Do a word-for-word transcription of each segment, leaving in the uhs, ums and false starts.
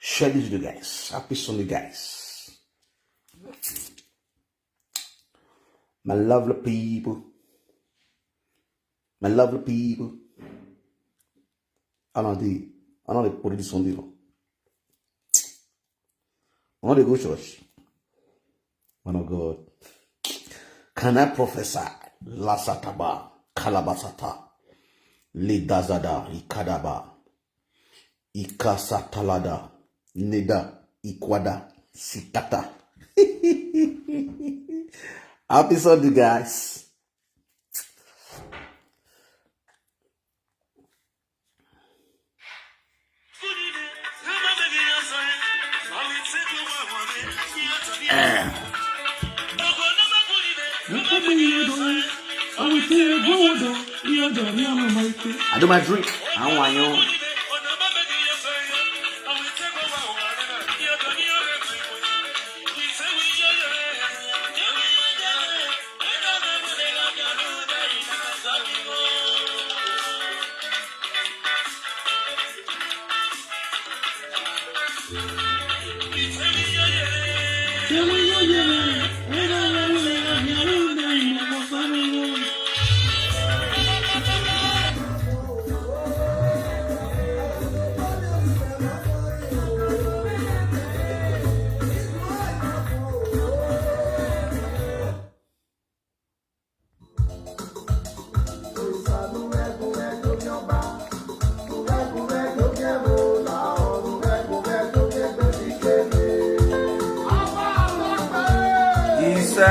Share this video, guys. Happy Sunday, guys. My lovely people. My lovely people. I don't know the I don't know the put this on the I don't dey go church. Man of God. Can I prophesy? Lasataba, Kalabasata, Lidazada, Ikadaba, Ikasatalada, Neda, Ikwada, Sikata. Happy Sunday, guys. I do my drink. I want you. Isa.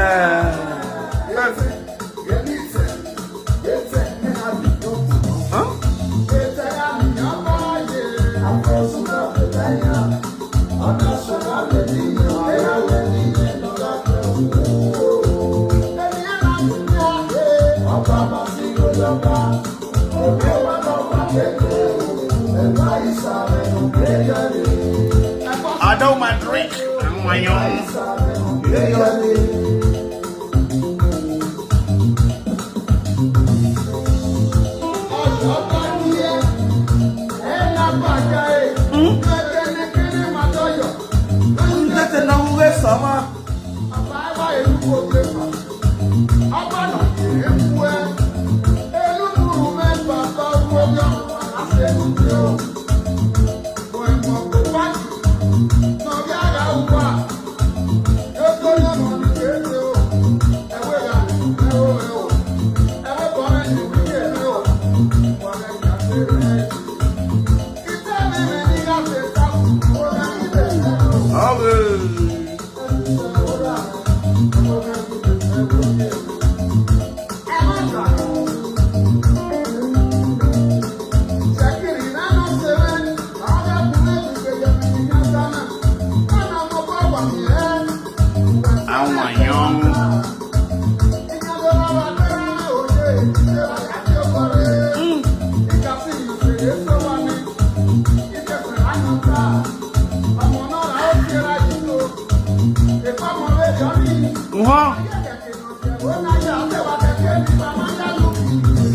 Huh? I don't my drink. I'm my own.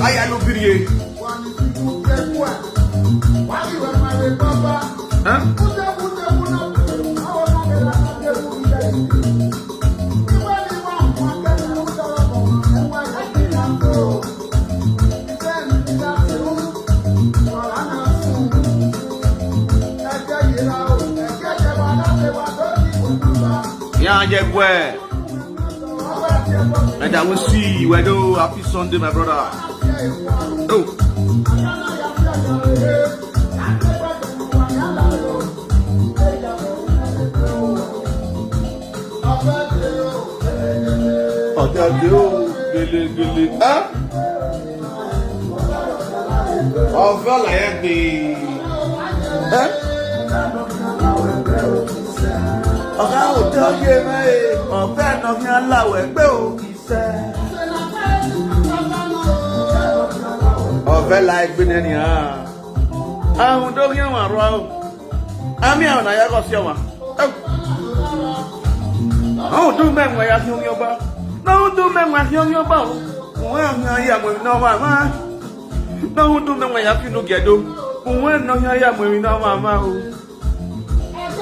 Aya ló bìrì yé. Yeah, yeah, well. And I will see you. I do. Happy Sunday, my brother. Oh. Ọ̀dàdé o, gèlègèlè. Ẹ́? Ọ̀fẹ́ làyẹ̀ gbé. Ẹ́? Ọ̀gá òde ọyẹ mẹ́, ọ̀fẹ́ nà fi hàn láwẹ̀ gbé o. Ọ̀fẹ́ la ẹgbẹ́ nẹni hàn. Ahùn dórí ẹ̀wọ̀n àrùn ahùn. Àmì àwọn àyà kọ̀ sí ẹ̀wọ̀n. Ahùn dùn mẹ́wọ̀n ẹ̀yà fi omi ọba. Ahùn dùn mẹ́wọ̀n ẹ̀yà fi omi ọba o. Òun ẹ̀ hàn yà mọ̀ iná wà má. Ahùn dùn mẹ́wọ̀n ẹ̀yà fi inú gẹ̀dọ̀. Òun ẹ̀ nà hàn yà mọ̀ iná wà má o.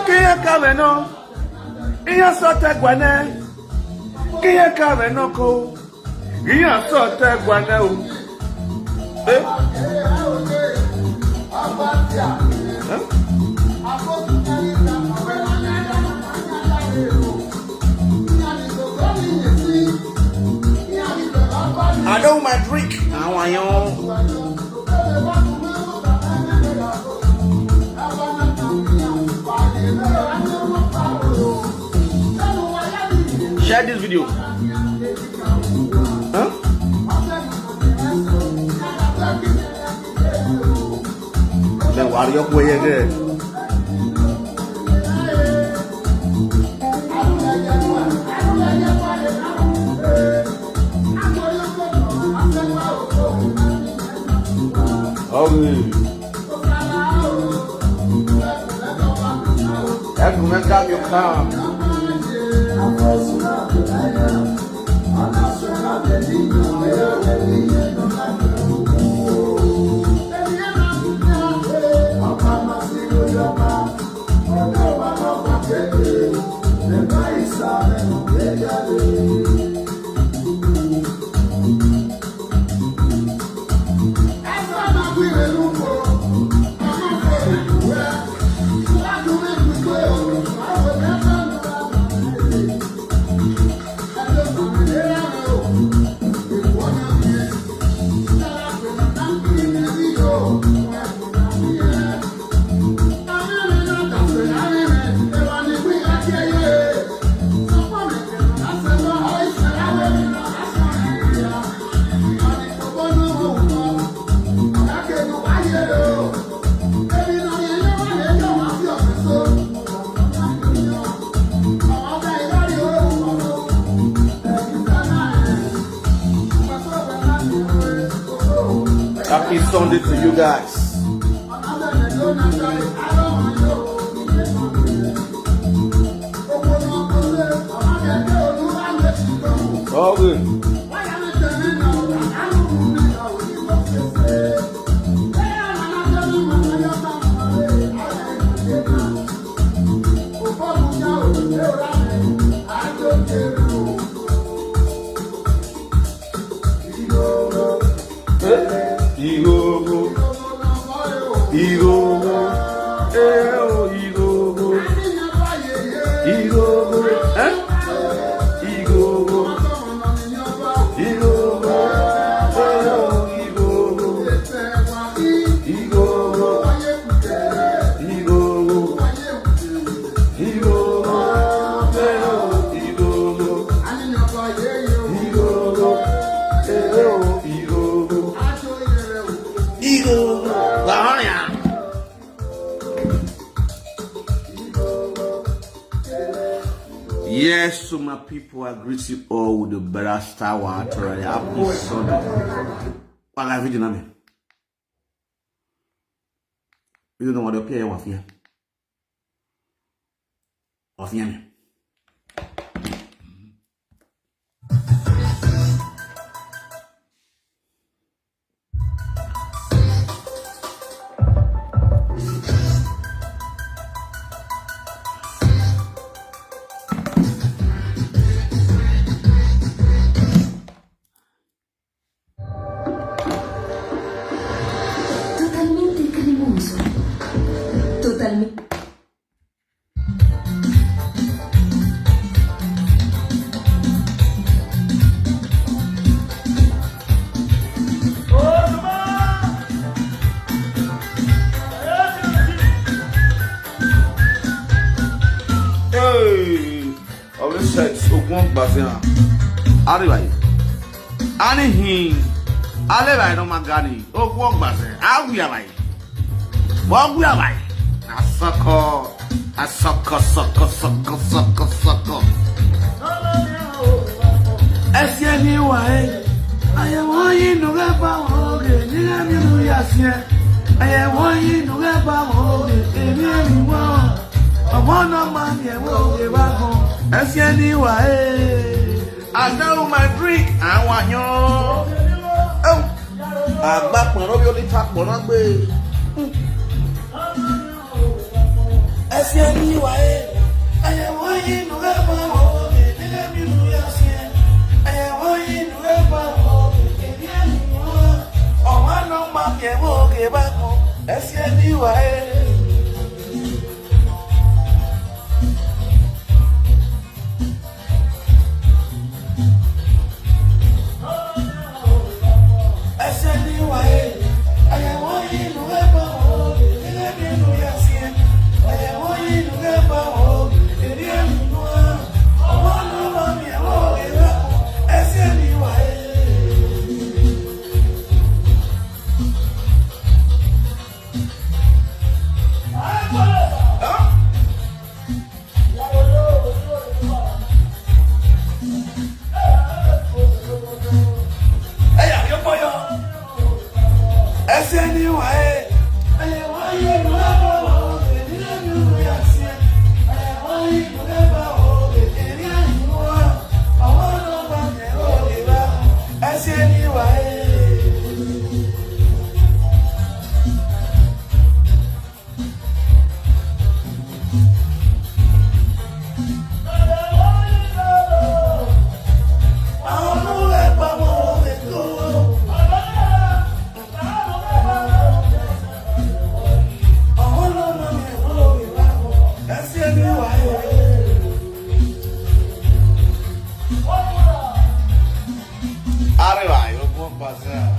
Kiye kave no. Iya sote gwane. Kiye kave no ko. Iya sote gwane o. Eh? Huh? I don't my drink. Àwọn èèyàn. Share this video. Huh? Then why are you going there? Okay. Everyone calm your calm. Happy Sunday to you guys. All good. Eh? Igogo. Igogo. Eh, oh, igogo. Igogo. Eh? Igogo. Igogo. Eh, oh, igogo. Igogo. Igogo. Igogo. Eh, oh, igogo. Igogo. Eh, oh, igogo. Igogo. Yes, so my people, I greet you all with the better star water. Happy Sunday. Wala video na me. You know what the P A was here. Was here. Totalmente cremoso. Totalmente. Hey, always said, Ogun Gbazia. Arriba. Ani hin. Ale bai no magani. Ogun Gbazia. Awi abai. Ogun abai. Asoko. Asoko, soko, soko, soko, soko. Esi eni wa e. Aye wo yi no ga ba wo ge. Ni ga mi nu ya si e. Aye wo yi no ga ba wo ge. Emi emi wo. Omo no ma ni e wo ge ba go. Esi eni wa e. Àdá ò máa drink àwọn àyàn. Àgbà pọ̀nrán bí oníta pọ̀nrán gbé. Arriba, yo puedo pasar.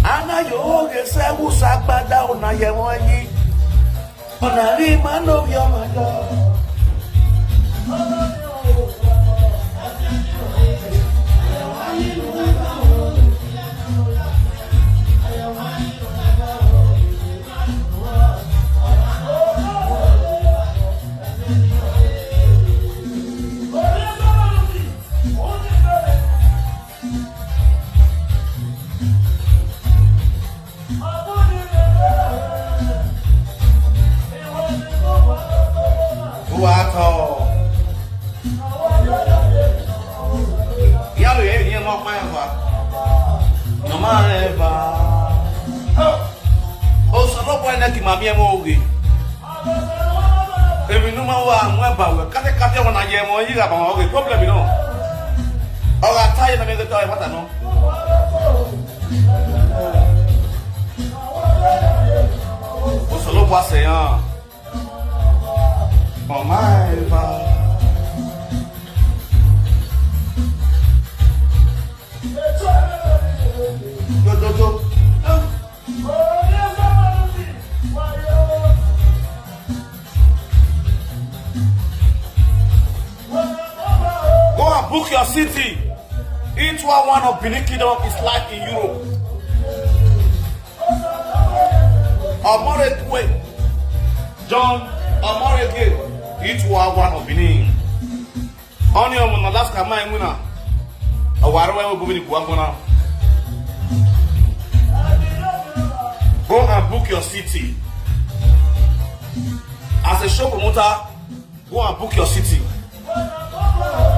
Ana yo oge se wusa gbada ona ye won yi. Ona ri ma no yo ma yo. Who at all? Yalo ye ni mo pa en fa. Mama en fa. O so lo boy na ki mami e mo oge. Emi nu ma wa mo e ba we. Kate kate wona ye mo yi ga ba mo oge. Problem no. Oga ta ye na me ga ta e mata no. O so lo boy se yan. Mama e fa. Yo, yo, yo. Go and book your city. Each one, one of Benin Kingdom is live in Europe. Omore Kwe, John Omore Kwe, each one, one of Benin. Only on the last come my winner. A waro we go be the one. Go and book your city. As a show promoter, go and book your city.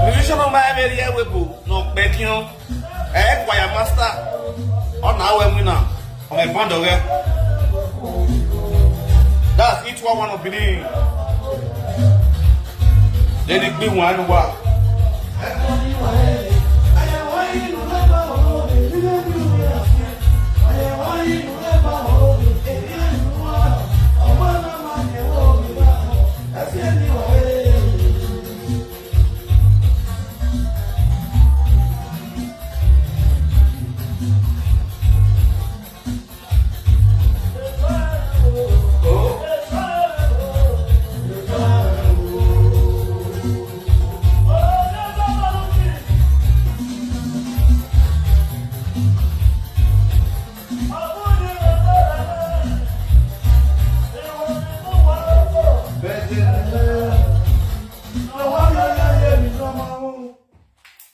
Musician of my area we go no bekion. Eh, choir master. On our winner. On a band of. That's each one, one of Benin. Then it be one one.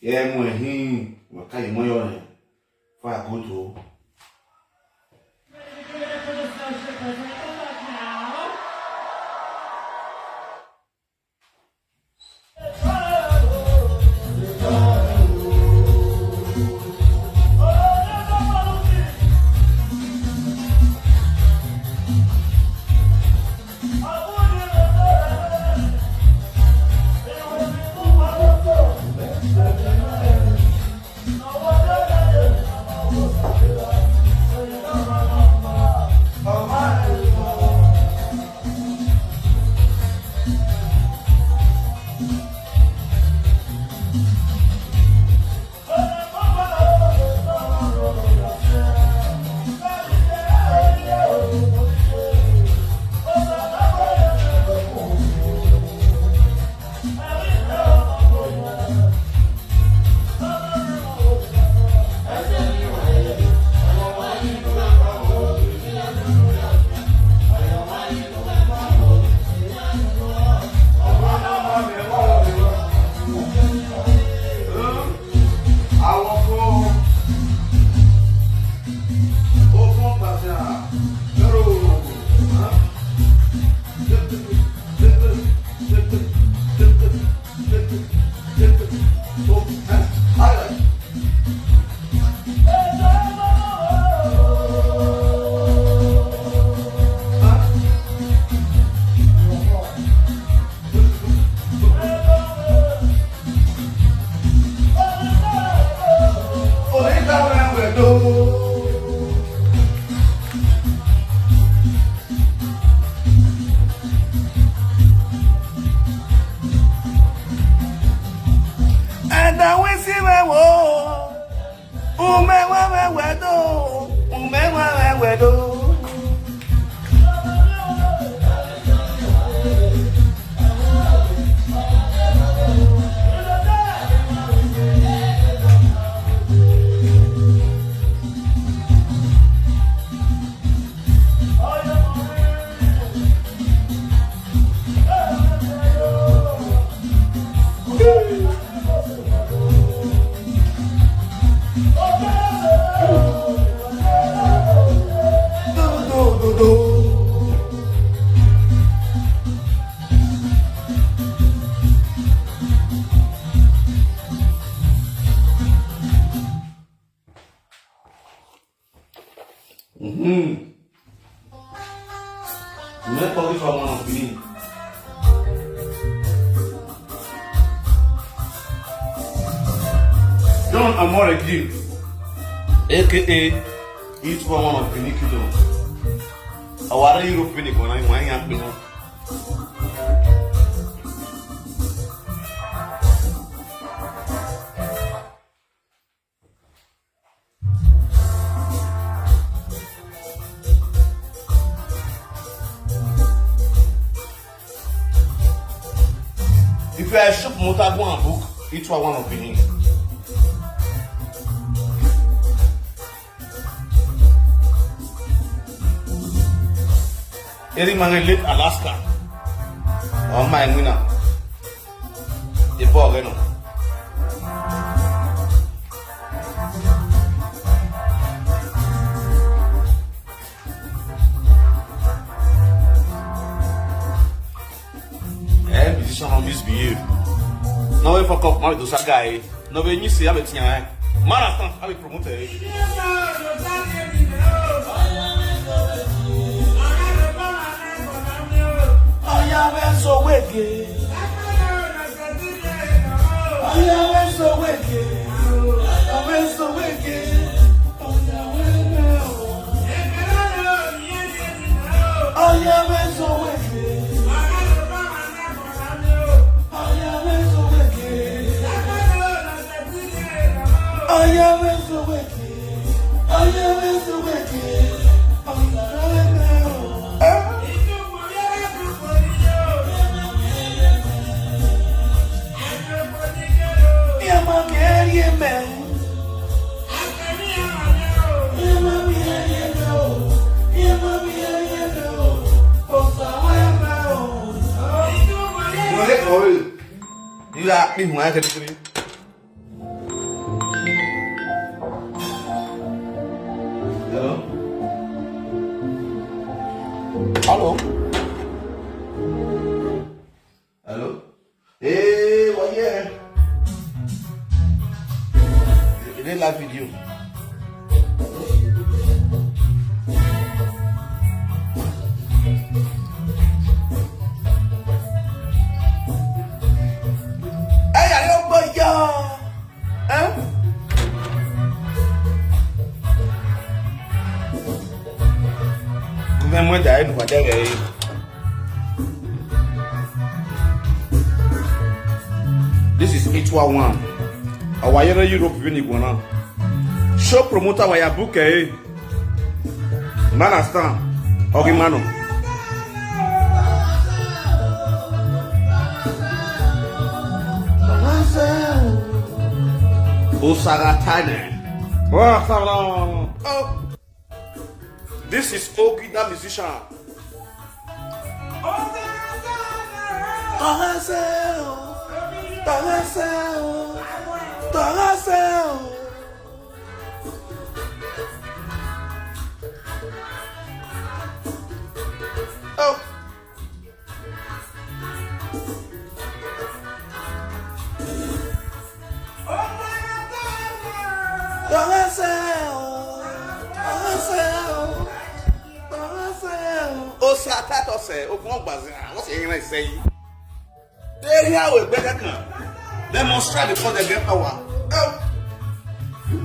Ye mo hin, mo ka yi mo yo ne. Fa go to. And I will see my woe. Ume wa we we do. Ume wa we we do. Mm-hmm. Let police for one of me. John Amore Gill, A K A Eat for one of Benin Kingdom. Our Europe Benin, when I want you. If you are a shop motor, go and book each one, one of Benin. Eri Mange late Alaska. Oh my winner. The ball, you know. Eh, musician no misbehave. No way fuck up, my dosa guy. No way you see, I be tian. Mara stand, I be promoter. Oya we so wege. Oya we so wege. Oya we so wege. Oya we me o. Oya we so wege. Oya we so wege. Oya we so wege. Oya we so wege. Oya we me o. Ìyá pé ìwọ̀n ayé kẹ́kẹ́. Hello? Hello? Hello? Hey, what here? You dey live video. Hey, are you boy? Huh? Kuma mun da yin wadare. This is H one one. Our Europe vini gwana. Show promoter wa ya book eh. Man understand. Okay, mano. Osagatane. What's up? Oh. This is Ogi, that musician. Oh. Osa tatọsẹ ogun ọgbàzẹ àwọn sì yẹn ṣe yìí. They hear we beg can demonstrate because they get power.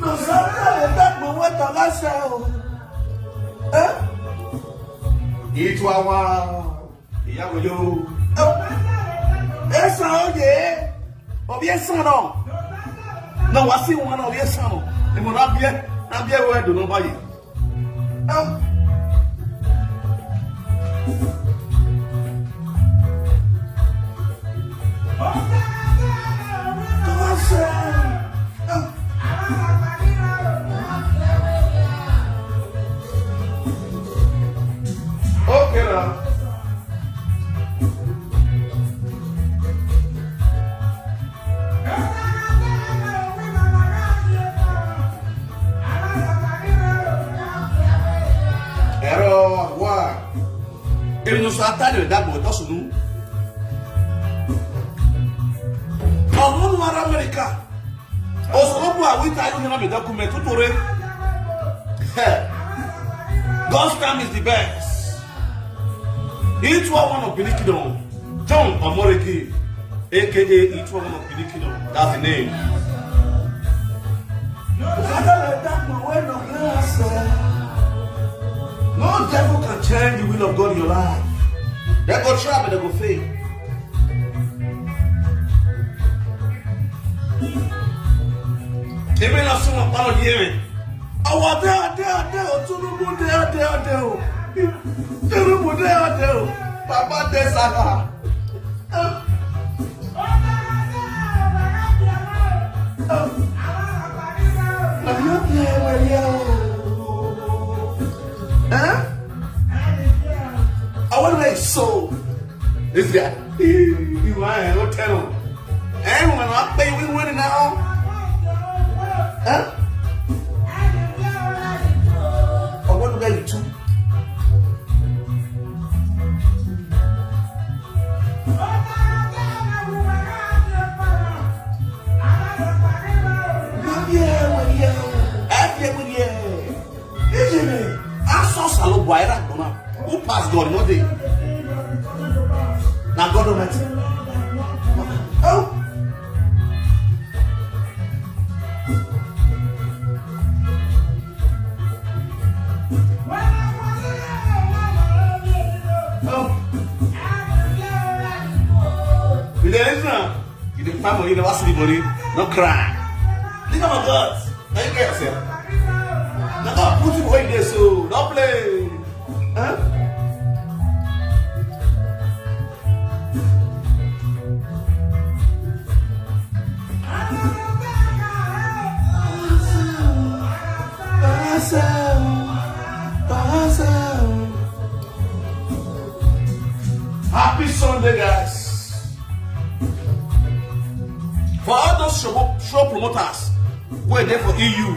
No sata le ta gbo we to la se o. Eh? Itu awa. Ìyá kò yó. Ẹ sàn ó yé. Òbí ẹ sàn náà. Náà wá sí wọn náà, òbí ẹ sàn náà. Ìmọ̀ náà bí ẹ, náà bí ẹ wọ ẹ̀dùn náà báyìí. Okay, now. Ero wa. Emi no so atade da bo to sunu. Ọmọ wa America. Osoro bu awita ayo hina me document tutore. God's time is the best. It's one of Bilikidon. John Omoregi, A K A Ichwano Kidikino. That's the name. No devil can change the will of God in your life. They go try, but they go fail. Even if someone follow the hearing, our day, our day, our day, oh, Tinubu day, our day, our day, oh. Tinubu day, our day, oh. Baba day, Sarah. Huh? I want to make so. This guy, you mind? Don't tell him. Hey, when I pay, we winning now. Huh? I want to get you too. Who pass God? No day. Now God Almighty. Oh. You dey listen am? You dey find money, you never see the money. No cry. Think about God. Now you get yourself. Now God put you where you dey, so don't play. Huh? Happy Sunday, guys. For all those show, show promoters wey dey for E U,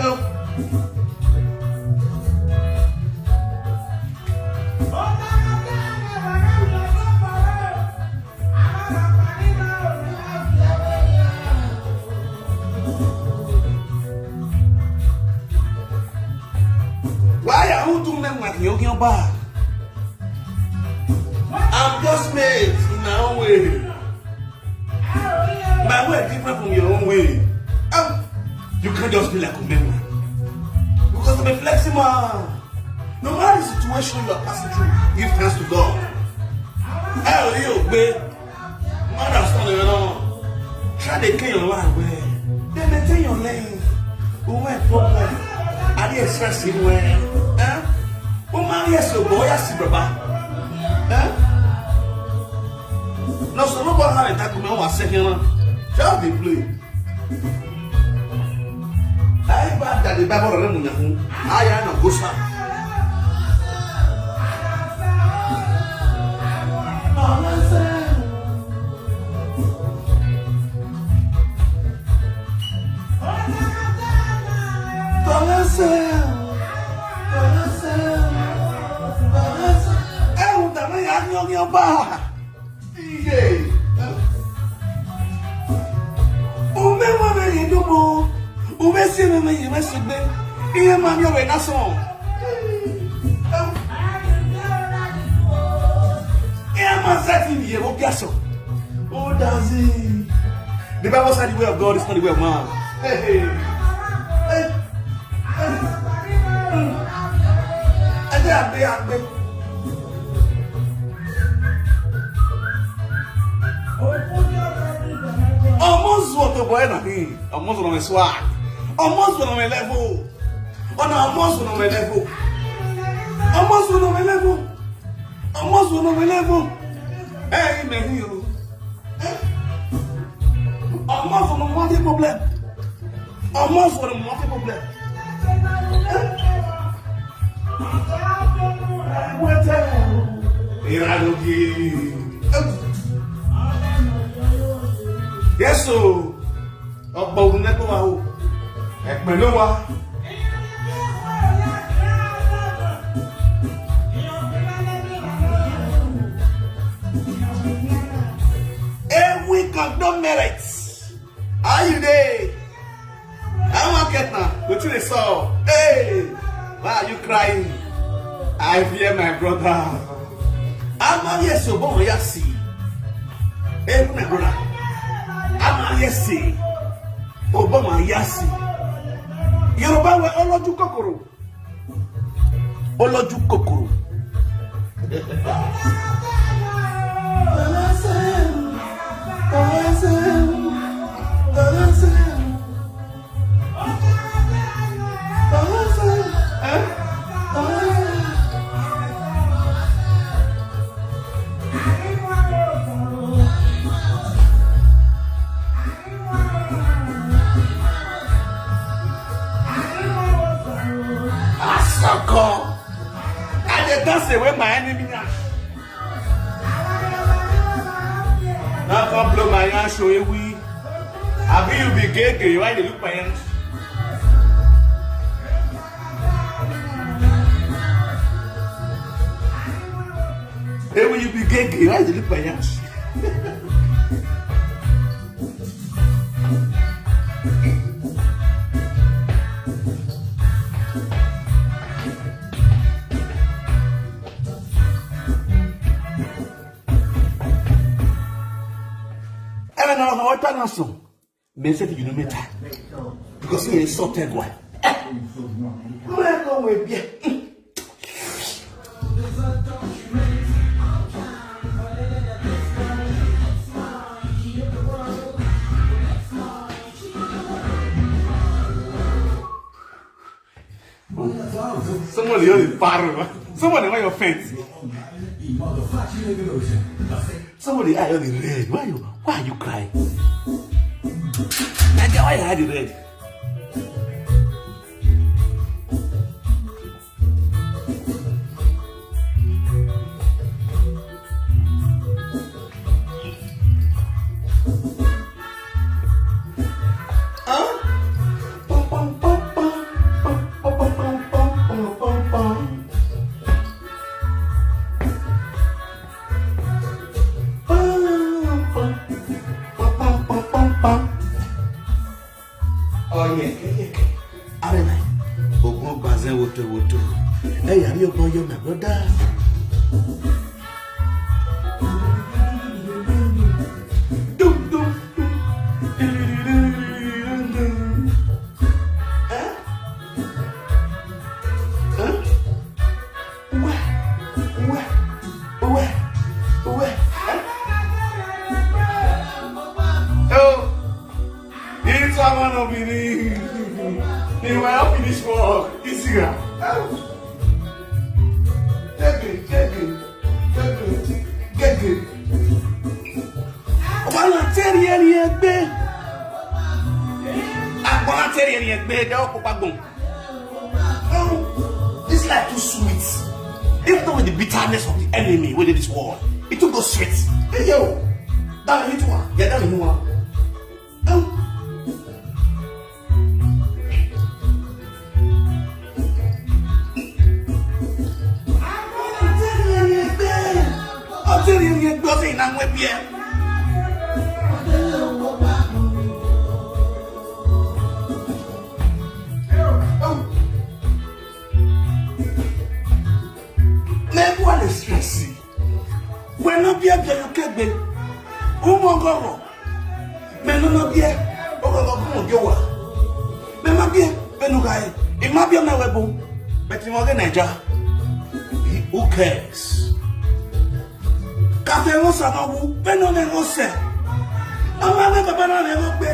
Oh. Why are you doing them like Yogi Oba? I'm just made in my own way. My way is different from your own way. Um, you can't just be like Omemwa. Because I'm a flexible man. No matter the situation you are passing through, give thanks to God. Hell, you, babe. Mother, son, you know. Try to clean your life, man. Then maintain your lane. Who my problem? Are you expressing well? Eh? Who marry yes, your boy, I see, Baba. Eh? No, so nobody have a time to me, I was second. Just be play. Ayi ba da de ba bɔrɔ ne mu nyahu. Aya na gosa. Ewu dama ya nyɔ nyɔ ba. Iye. Ume mame ye dumo. Ume si mame ye mesegbe. Iye mami owe na so. Iye ma sati mi ye wo biaso. Oh, does it? The Bible said the way of God is not the way of man. Hey, hey. Hey. Ẹ jẹ́ àgbé àgbé. Almost what the boy na me. Almost on my swag. Almost on my level. On almost on my level. Almost on my level. Almost on my level. Hey, man, you. Almost on my problem. Almost on my problem. Yes, so. Ọ̀pọ̀ òun lẹ́kọ̀ọ́ wa o. Ẹ̀pẹ̀ ló wa. Every conglomerate. How you dey? I wan get na. Wetin dey sup? Hey, why are you crying? I fear my brother. Ama yes, your boy, yes, see. Hey, my brother. Ama yes, see. Obama yasi. Yorùbá wẹ olójú kòkòrò. Olójú kòkòrò. Asako. I dey dance away my enemy now. Now come blow my hand, show you we. Abi you be gay gay, why you look my hand? Hey, when you be gay, gay, why you look my ass? Ebe na ọha ọta na so. Me say you no matter. Because you insult that one. Mwe ko mwe bie. Somebody on the barrel. Somebody on your fence. Somebody eye on the red. Why you why are you crying? That guy, why you hide the red? Oh yeah, yeah, yeah. Arena. Ogun gbazen woto woto. Hey, are you going, my brother? Dum, dum, dum. Huh? Huh? Uwe, uwe, uwe, uwe. Huh? Oh, it's a man of the ring. They were up in this war. Easy. Take it, take it, take it, take it. Ọgbọ́n tẹ́rì ẹni ẹgbẹ́. Agbọ́n tẹ́rì ẹni ẹgbẹ́ dẹ́ ọkọ̀ pàgbọ́n. Oh, this life too sweet. Even though with the bitterness of the enemy within this world, it too go sweet. Hey yo, that little one, yeah, that little one. Oh. Mebwa le stress. Wena bia bia yo kegbe. Umo goro. Me no no bia. Ogo go mo bia wa. Me ma bia. Me no gai. I ma bia na webo. But in oge Niger. Who cares? Kafe mo sa no wu. Me no ne mo se. Ama me baba na le mo pe.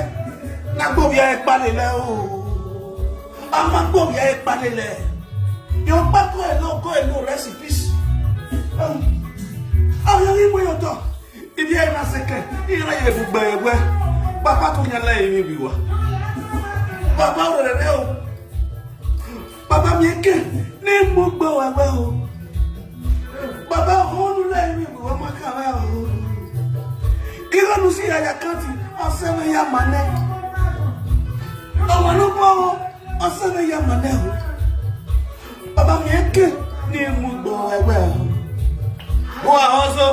Na gbo bia e pa le le o. Ama gbo bia e pa le le. Yo pa ko e lo ko e lo rest in peace. Oh, yo ni mo yo to. Ibi e na seke, ina ye bu gbe we. Papa to nya la imi bi wa. Papa o re re o. Papa mi eke ni mo gbo we we o. Papa o nu la imi bi wa ma ka wa o. Kira nu si ya ya kanti, o se me ya mane. O ma nu po o, o se me ya mane o. Papa mi eke ni mo gbo we we o. O a ozo.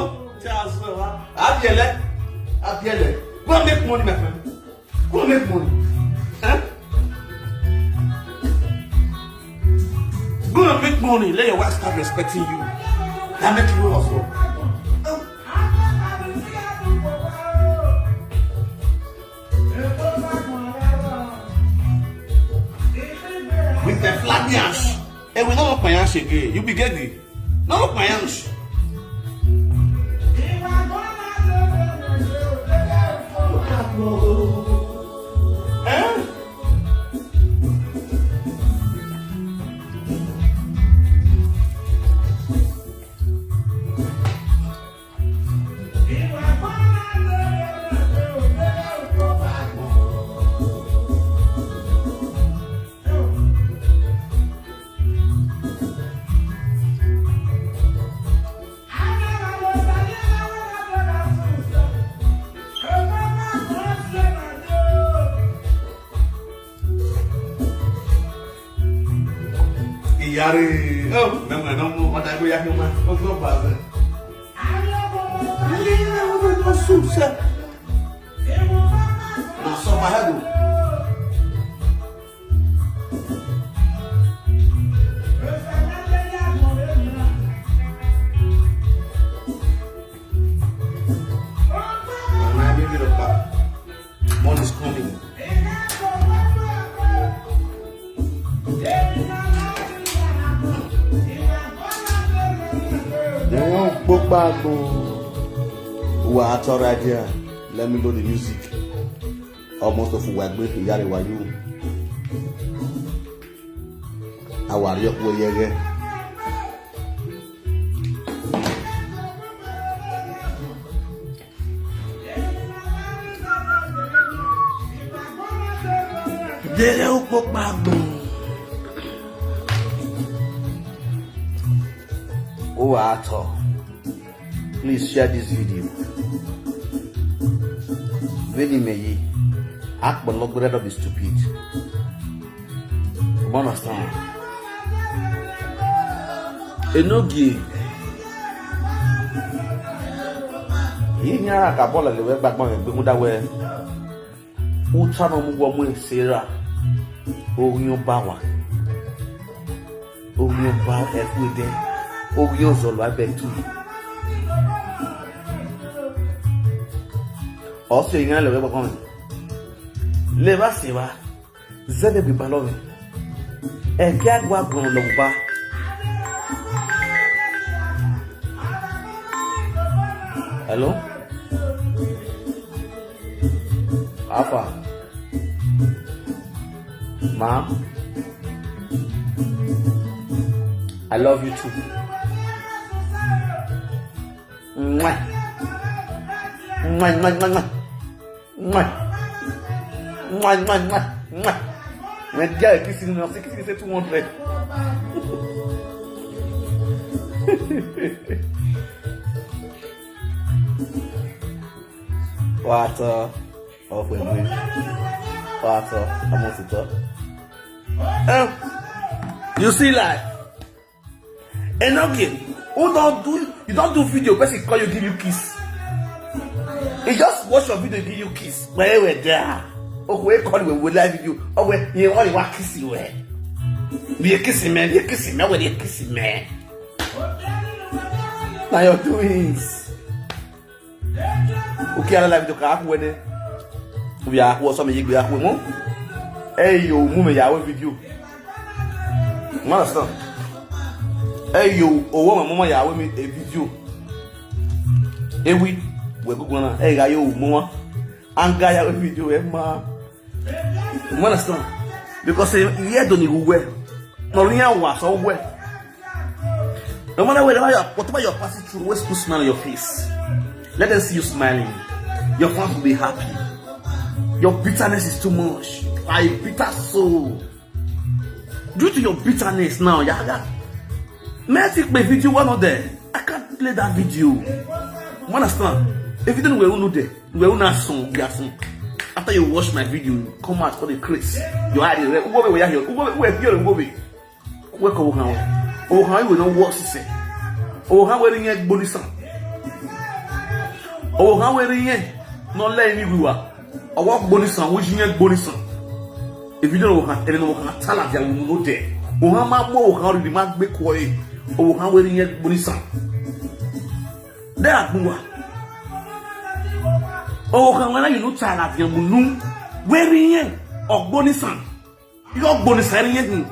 Abiele, Abiele, go and make money, my friend. Go and make money. Eh? Go and make money. Let your wife start respecting you. That make you also. With the flat yash. Hey, we don't look my yash again. You be getting. No look my hands. Eh? Iyare, oh, mama, no mo, what I go yak, mama, what's up, brother? Soup sef. Na suffer head o. Money is coming. Dem wan kpokpa agbo. Wa atora dia. Let me know the music. Almost of wa gbe yare wa yu. Awari okwo yege. Dere ukpokpa agbo. Ụwa atọ. Please share this video. Veni meyi. Akpọlọgbẹrẹ, don't be stupid. You understand? Enogie. Ihe ara ka bọọlụ ga-ewe gbagba egbe mụda wee. Ucha na ọmụgwọ mụ esera. Oyin bawa. Oyin ba ekwede. Oyin ozolo abetu. Ọsọ ihe na-ewe gbagba. Leba seba. Zede bi balove. Eke agwa gun lo ba. Hello? Alpha. Ma. I love you too. Mwah. Mwah, mwah, mwah, mwah. Mwah. Mwah, mwah, mwah, mwah. When girl kissing, you know, say kissing, say two hundred. What, uh, of a win. What, uh, almost it up. Um, you see, like, Enogie, who don't do, you don't do video, person call you, give you kiss. He just watch your video, give you kiss. Where we there? Oh, we call you, we live video. Oh, we, you want to kiss you, eh? Be a kissing man, be a kissing man, we a kissing man. Now your doings. Okay, I live video ka akwene. We are who some you be akwemo. Hey yo, mume ya we video. You understand? Hey yo, owo mama ya we mi a video. Ewi, we go gona. Hey ga yo mama. Anga ya we video e ma. You understand? Because eh, here don't you well. No nya wa so well. No matter whatever you're, whatever you're passing through, always put smile on your face. Let them see you smiling. Your fans will be happy. Your bitterness is too much. I bitter soul. Due to your bitterness now, Yaga. May I take my video one of them? I can't play that video. You understand? If you don't know there, we will not song, we are song. After you watch my video, you come out for the craze. You are the red. Who will be here? Who will be here? Who will be? Wake up, Ohan. Ohan, you will not watch this. Ohan, where in your body sound? Ohan, where in your? Not letting you go. Owo gbonisan, wo yin gbonisan. If you don't know, Ohan, even Ohan, tell us that we know there. Ohan ma mo, Ohan already ma gbe ko e. Ohan weri yin gbonisan. De agunwa. Ohan wena you know tell us that we know. Weri yin ogbonisan. You ogbonisan yin.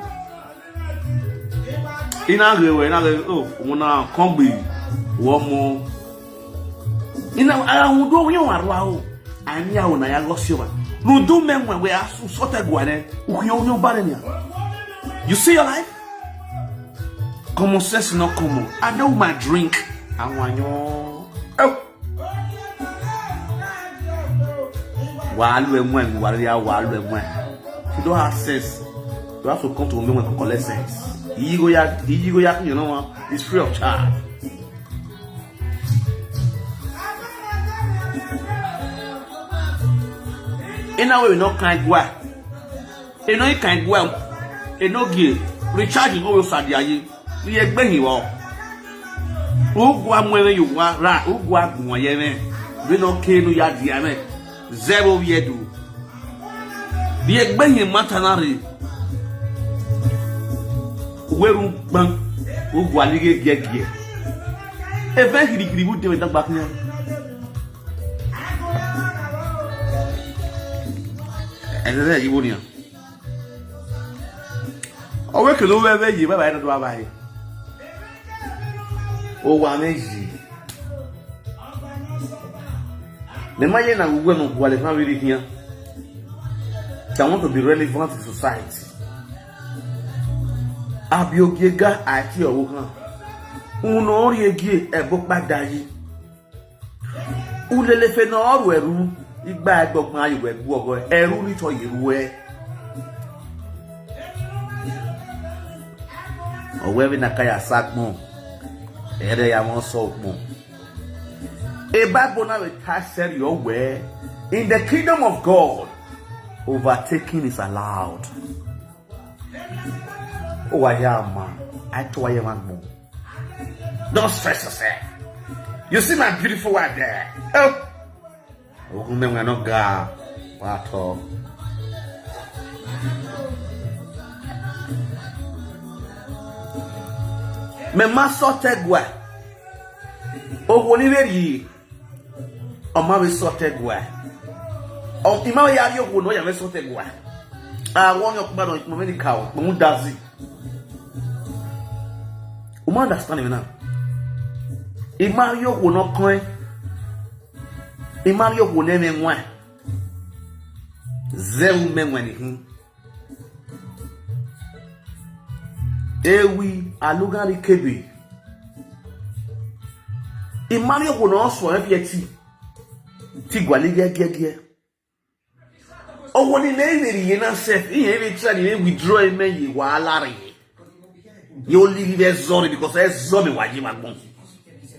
Ina rewe, ina rewe, oh, wona kombi, womo. Ina, ara wudo yin wa rwa o. Ani ya wona ya go si o ba. Rudu me nwe we asu sote gwa ne. Uki yo yo bare ni. You see your life? Common sense no common. I know my drink. Awon yo. Oh. Walu e mwen, walu ya, walu e mwen. If you don't have sense, you have to come to me when you collect sense. Iyigo ya, iyigo ya, you know, it's free of charge. In a way, we not kind gwa. E no kind gwa. E no give. Recharge go we sadi aye. Iye gbe yin wo. Ugwa mwe we yuwa ra, ugwa gun ye me. We no ke no ya dia me. Zero we do. Bi egbe yin mata na re. Weru gban. Wo gwa ni ge ge ge. E fe kiri kiri bu de me dagba kan. E de yi wo ni. Owe ke lo we we yi baba e do baba e. O wa me yi. Me ma ye na wu no gwa le fa we ri kiyan. I want to be relevant to society. Abi ogie ga ati owo kan. Uno ori egie ebo pada yi. Ulele fe na oru eru. Igba egbogban ayo we gu ogo. Eru ni to yeru e. Owe we na kaya sagbon. Ere ya won so gbon. A Bible now will tell you where in the kingdom of God, overtaking is allowed. Oh, I am man. I tell you, man. Don't stress yourself. You see my beautiful wife there. Oh, woman, we are not God. What all? Me ma so tegwa. Owo ni veri. O ma ve so tegwa. O ima ve ya yo wo no ya ve so tegwa. A wo yo pa no mo ni ka o. Mo dazi. O ma understand me now. Ima yo wo no kon. Ima yo wo ne me nwa. Ze u me nwa ni hin. Ewi alugari kebe. Imari owo na oso e fi eti. Ti gwa ni ge ge ge. Owo ni ne ni ye na self. Iye ni try ni withdraw me ye wa alare. Yo li be sorry because e so me wa ji ma gbon.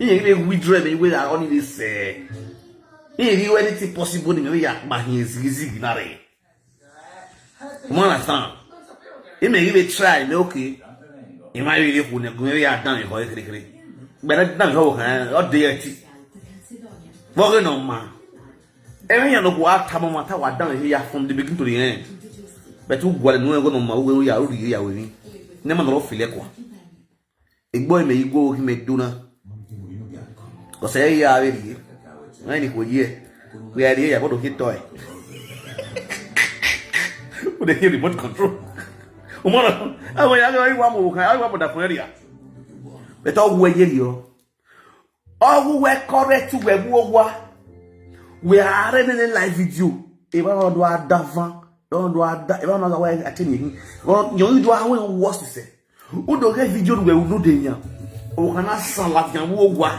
Iye ni withdraw me we are only this. Iye ni anything possible ni me ya ma hin zigi zigi na re. You understand? He may even try, me okay. He might really who ne go ya down in hoy kiri kiri. But that down ho kan o de ti. Boge no ma. Even ya no go out time matter what down here from the beginning to the end. But who go no go no ma we ya ru ya we ni. Ne ma no feel kwa. Igbo ime igbo ohi me duna. Kose ya ya we ri. Ngai ni ko ye. We are here, what do you toy? What the remote control? Umana, awo ya ga iwa mo kan, iwa mo da fun area. Beto wo ye yo. Ogu we correct we wo wa. We are in a live video. E ba no do adavan. Don do ada. E ba no ga we atini. Yo do awe wo se. Udo ke video we udo de nya. O kana san la nya wo wa.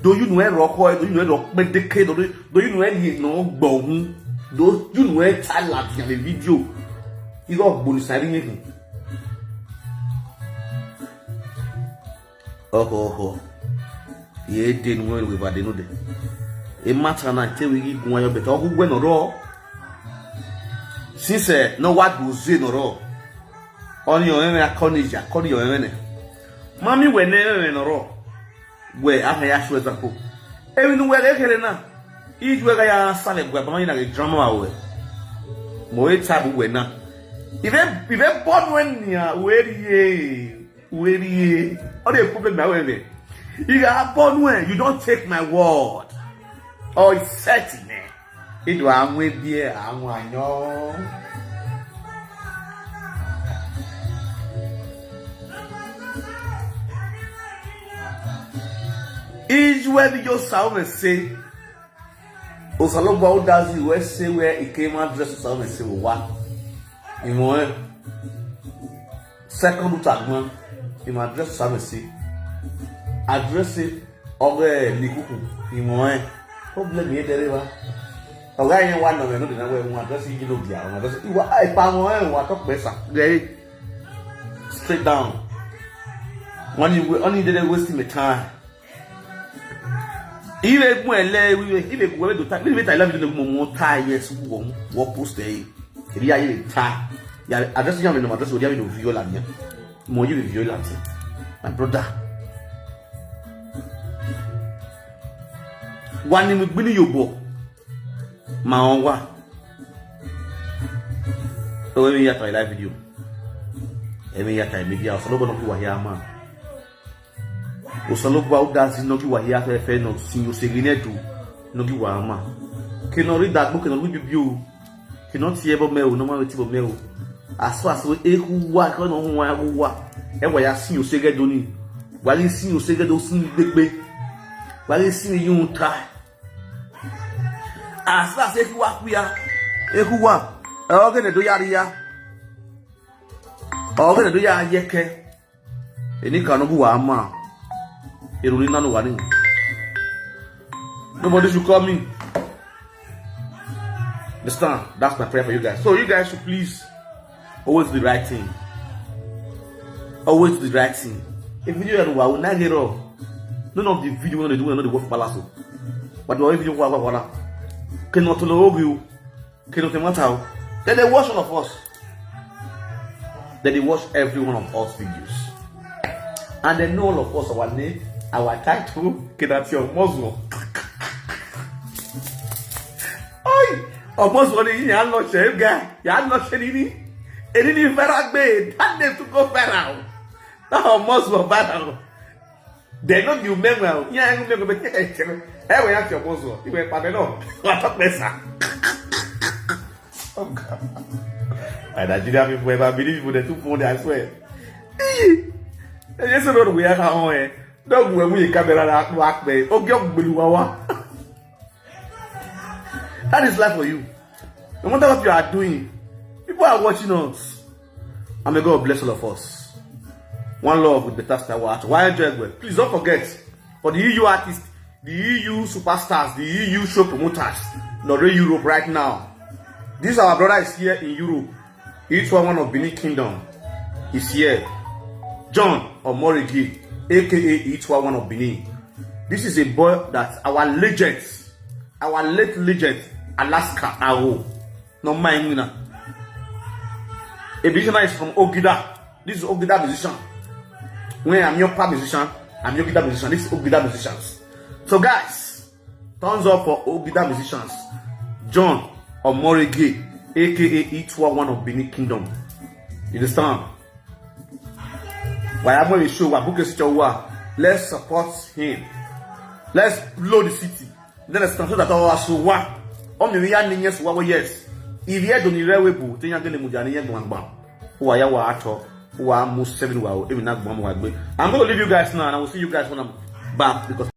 Do you know e ro ko e, do you know e ro pe de ke, do you know e ye no gbo hun. Do you know e ta la nya le video. Iro gbo ni sari yin. Oho oho. Ye de nu we ba de nu de. E mata na te we gi gun ayo beto ku gbe no ro. Since eh, no wa do ze no ro. Oni yo me akoni ja, akoni yo me ne. Mami we ne me no ro. We a ya shwe za ko. E mi nu we ke kele na. I ju ga ya sale gwa ba ma ina ke drama wa we. Mo e tabu we na. Ive ive bon we ni a we ri e. We ri e. All the problem na we we. I ga bon we, you don't take my word. Oh, it's set in there. Ido anwe bie anwa anyo. Ijwe bi yo sa o me se. O sa lo gba o da zi we se we I came address o sa o me se wa. Imo e. Second uta gman. Imo address o sa o me se. Address e. Oge ni kuku. Imo e. Problem ye dere ba. Oga yen wa no me no de na we mo address yi lo bia. Mo address. Iwa ai pa mo e wa to pe sa. Gbe. Straight down. Wani we only dey waste my time. Ibe gun ele we ibe gun we do ta. Ibe ta love you mo mo ta yes wo wo post e. Eri aye ta. Ya address ya me no address o ya me no viola mi. Mo you be violent. My brother. Wa ni mi gbini yobo. Ma on wa. So when we are live video. When we are media, so nobody know who are here, man. Osalogba udazi nogi wa hia fe fe no sinyo segine du nogi wa ama. Kino ri dagbo kino ri bibiu. Kino ti ebo meu no ma ti bo meu. Aso aso eku wa ko no wa ku wa. E wa ya sinyo sege do ni. Wa ri sinyo sege do sin gbegbe. Wa ri sinyo yun ta. Aso aso eku wa ku ya. Eku wa. E oge ne do ya ri ya. Oge ne do ya yeke. Eni kanogu wa ama. Eruri nanu wani. Nobody should call me. Understand? That's my prayer for you guys. So you guys should please always do the right thing. Always do the right thing. If you do that, we will not get off. None of the video we dey do, we no dey work for palace o. But the video wa wa wa na. Kino to lo ogu. Kino te mata o. Then they watch all of us. Then they watch every one of us videos. And they know all of us, our name, our title, Kina ti Omozuo. Oi! Omozuo ni ya no che ga, ya no che ni ni. Eni ni vera gbe, that name to go viral. That Omozuo viral. They know the men well. Yeah, I remember. Ewe ya ti Omozuo. Iwe pa me no. Wa talk better. Oh God. And Nigeria people, if I believe people, they too funny, I swear. Yes, no, we are on. Don't go with camera that work, man. Okay, gbelu wa wa. That is life for you. No matter what you are doing, people are watching us. And may God bless all of us. One love with better Star Wars. Why enjoy well? Please don't forget, for the E U artists, the E U superstars, the E U show promoters, not in Europe right now. This our brother is here in Europe. It's one, one of Benin Kingdom is here. John Omorigi, A K A It's one, one of Benin. This is a boy that our legends, our late legend, Alaska Awo, no mind me now. A musician is from Ogida. This is Ogida musician. When I'm your pop musician, I'm your guitar musician. This is Ogida musicians. So guys, thumbs up for Ogida musicians. John Omorege, A K A Itwa, one of Benin Kingdom. You understand? Why am I show? Wabuke Sichawa. Let's support him. Let's blow the city. Then let's so that our Suwa. Omi we are Ninye Suwa, yes. If you don't rewe bu, then you're going to Mujani Yagwangba. Who are you at all? Who are most seven? Wow, even not Guam. I'm going to leave you guys now, and I will see you guys when I'm back because